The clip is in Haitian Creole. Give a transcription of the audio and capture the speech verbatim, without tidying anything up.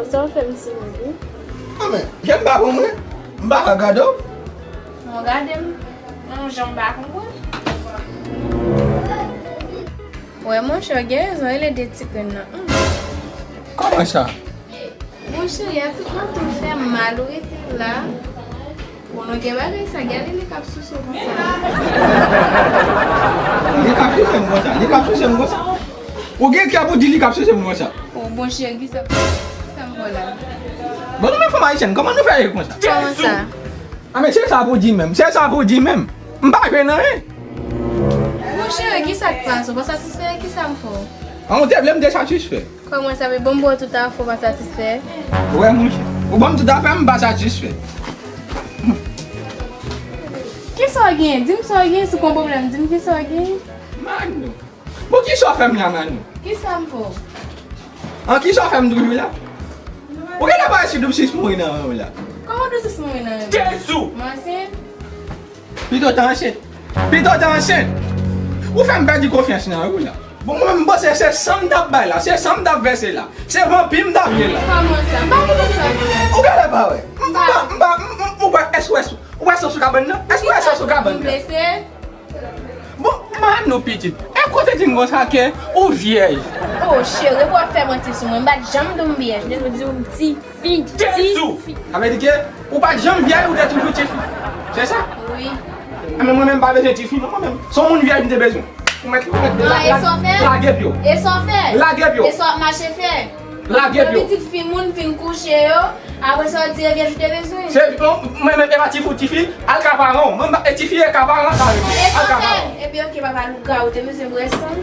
Sa w fè m sou ou tou? Ah, men, ke m pa konprann? M pa ka gade w? Mwen gade m, yon jan m pa konprann. Wè, monchè, w gen rezon, rele de ti grenn nan. Hmm. Kòman sa? Monchè, a tout moman tou fè m mal, ou rete la. Bon, nou gen bagay sa, gade li k ap souse w konsa. Li k ap souse m konsa, li k ap souse m konsa. Ou gen kè pou di li k ap souse m konsa? O, bon, cheri, kisa, kisa m fè w la? Bon, nou menm fanm ayisyèn, kòman nou fè ye konsa? Kòman sa? A, men se sa pou di menm, se sa pou di menm. M pa jwe nan anyen. Bon, cheri, kisa k pase? Ou pa satisfè, kisa m fè w? An, ou te vle m te satisfè. Kòman sa, men bon, m ba w tout afè, w pa satisfè? Wè, monchè. Ou ban m tout afè, m pa satisfè. Kisa w gen? Di m sa w gen, si w gen pwoblèm, di m kisa w gen. Manou. Bon, kisa w fè m la, Manou? Kisa m fè w? An, kisa w fè m toujou la? Ou genlè pa resi double six mouri nan men w la. Kòman double six mouri nan men m? Jezi! M ansent? Pito w te ansent. Pito w te ansent. Ou fè m pèdi konfyans nan ou la. Bon, mwen menm, m panse se san m t ap bay la, se san m t ap vèse la, se vanpi m t ap ye la. Kòman sa? M pa konprann sa w di la. Ou genlè pa wè. M pa, m pa, m, m, ou wè, èske w wè sou, ou wè sou kabann nan? Èske w wè sou kabann nan? Bon, Manou pitit, e kote di m konsa ke ou vyèj? O, cheri, pou w ap fè manti sou mwen, m pa t janm di w m vyèj, m te di w m ti fi, ti fi. Sa vle di ke ou pa t janm vyèj, ou te toujou tifi. Se sa? Wi. A, men mwen menm pa bezwen tifi non, mwen menm. Se yon moun vyèj m te bezwen. Ou mèt, ou mèt la, la, lage pye w. E sa w fè? Lage pye w. E sa w ap mache fè? Lage pye w. Yon pitit fi moun fin kouche yo, apre sa w di e vyèj ou te bezwen. Se, mwen menm, e pa tifi, tifi, al ka paran w. Mwen, e tifi, e ka paran sa, al ka paran w. E sa w fè? Epi oke, papa lougawou, ou te bezwen bwè san.